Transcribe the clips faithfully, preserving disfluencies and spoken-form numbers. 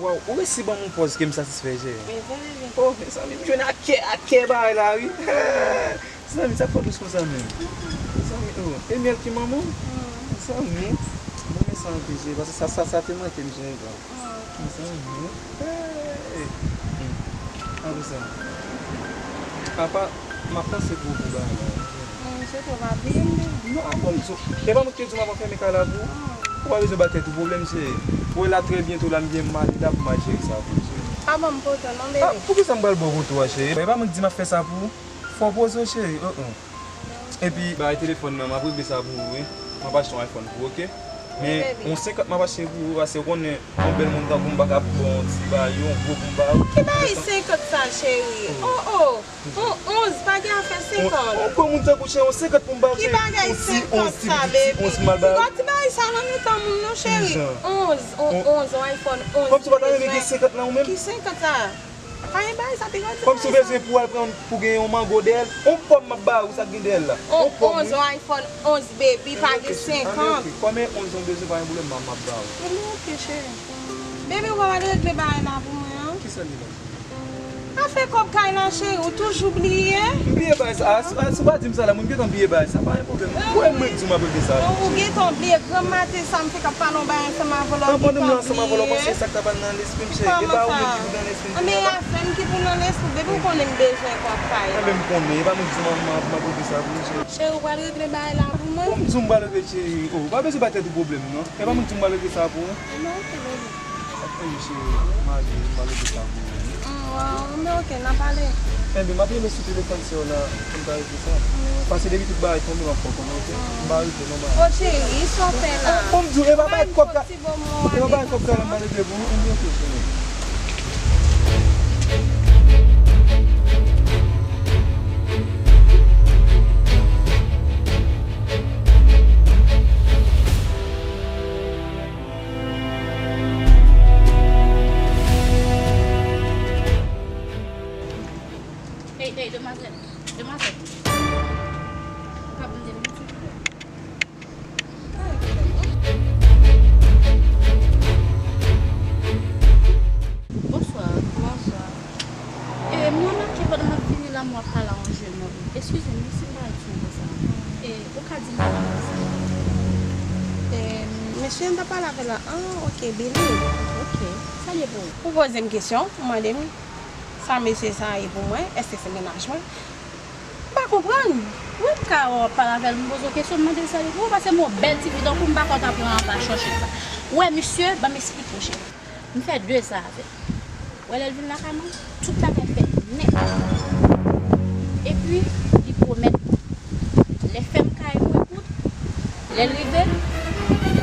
Waw, ou resi ban m yon pòz ke m satisfè, cheri. Mezanmi. Oh, mezanmi, m jwenn ak kè, ak kè bagay la, wi. Mezanmi, sa k fè w dous konsa menm? Mezanmi, oh, e Miel ki manman w? Mezanmi, m renmen sa anpil, cheri, paske sa, sa, sa te manke m, cheri. Mezanmi, hey. Hmm. Apre sa, apa, m ap panse pou ou pou bagay la. Mwen, se tou, pa bliye m, non. Non, a bon, m di w, e pa mwen ki te di w m ap fèmen kay la pou ou? Ou pa bezwen ba tèt ou pwoblèm, cheri. Ou wè la, trè byento la, m gen maleta pou m al jere sa pou ou, cheri. Pa ban m poto non, bebe. Ah, poukisa m pral ba w poto a, cheri? E pa mwen ki di m ap fè sa pou ou. Fò w poze w, cheri. Oh, oh. Epi, bay telefòn nan, m ap regle sa pou ou, wi. M ap achte yon iPhone pou ou, oke? Men, yon senkant m ap achte pou ou, paske ou konnen, yon bèl moun tankou m pa ka ba w yon ti bay, yon gwo pou m ba ou. Ki bay senkant sa, cheri? Oh, oh. On onz, pa gen afè senkant. On gwo moun tankou cheri, yon senkant pou m ba ou, cheri. Ki bagay senkant sa, bebe? Yon ti onz, ti bagay sa nan mitan moun, non, cheri. Onz, on onz, yon iPhone onz. Kòmsi w pa ta renmen gen senkant lan ou menm? Ki senkant sa? Pa gen bagay sa, piga di bagay sa. Kòmsi w bezwen pou w al pran, pou gen yon mango dèyè l? On pòm m ap ba ou, sa k gen dèyè l la. On pòm, wi. On onz, yon iPhone onz, baby, pa gen senkant. Anben, oke. Kòm e onz ou bezwen, pa gen pwoblèm, m ap ba ou. Anben, oke, cheri. Baby, ou pa pral regle bagay la pou mwen, an? Kisa l ye la? Afè kòb kay la, cheri, ou toujou bliye? M bliye bagay sa. A, si, a, si w pa di m sa la, mwen m gentan bliye bagay sa, pa gen pwoblèm. Ou wè mwen k di w m ap regle sa. Ou gentan bliye, granm maten sa, m fèk ap pale yon bagay ansanm avè w, pandan m la ansanm avè w, panse sa k t ap nan lespri m, cheri. E pa ou menm ki pou nan lespri m. Anben, e afè m ki pou nan lespri w, baby, ou konnen m bezwen kòb kay la. Anben, m konnen, e pa mwen k di w m ap, m ap, m ap regle sa pou ou, cheri. Cheri, ou pral regle bagay la pou mwen? Bon, m di w m pral regle, cheri. Oh, ou pa bezwen bay tèt ou pwoblèm, non. E pa mwen k di w m pral regle sa pou ou. Anben, oke, baby. Ap tann cheri, m ale, m pral regle sa pou ou, wi. Mm, waw, men oke, n a pale. Enben, m ap rele sou telefòn sè w la pou m ta regle sa. Paske depi tout bagay tonbe, m ap fè w konnen, oke? M pa regle non, m ale. O cheri, sa w fè la? Bon, m di w, e pa bay kòb ka, e pa bay kòb ka la, m pa regle pou ou. Enben, oke, cheri. Ey, ey, demwazèl, demwazèl. Ou ka ban m de minit, silvouplè? Bonswa. Bonswa. E, m remake pandan m ap vini la, m wè w ap pale a yon jenòm. Eskize m, wi, si m parèt sou konsa. E, ou ka di m kòman sa? E, mesye m t ap pale avè l la, ah, oke, Billy. Oke. Sa l ye pou ou? Ou poze m kesyon, ou mande m sa mesye sa a ye pou mwen, èske se mennaj mwen? M pa konprann. Wi, m ka wè w ap pale avè l, m poze w kesyon, m mande l sa l ye pou ou, paske m wè w bèl tifi tankou m, m pa kwè w ta pran anba chòche sa. Ou wè, misye, ban m eksplike w, cheri. M fè de zan avè l. Ou wè lè l vin lakay mwen, tout bagay fèt nèt. Epi, li pwomèt mwen. Lè fèm kay mwen kout, lè l rive,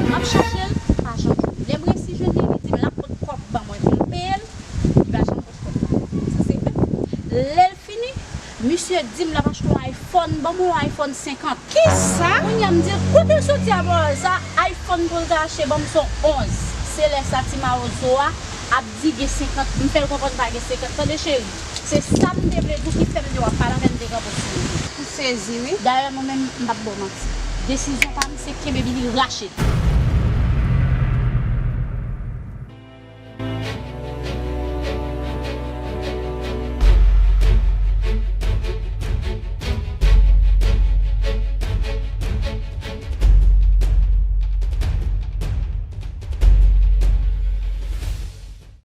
m ap chache l, pa janm jwenn li. Lè m resi jwenn li, li di m l ap pot kòb ban mwen pou m peye l, li pa janm pot kòb ban mwen. Sa se youn. Lè l fini, misye di m l ap achte yon iPhone, ban m yon iPhone senkant. Kisa? Kounye a m di l, kote l soti a pawòl sa? iPhone pou l ta achte, ban m se yon onz. Se lè sa ti mawozo a ap di gen senkant, m fè l konprann pa gen senkant. Tande cheri, se sa m te vle di w ki fè m di w ap pale avè m, m te kanpe sou li. M sezi, wi. Dayè, mwen menm, m p ap ba w manti. Desizyon pa m, se kenbe Billy rache l.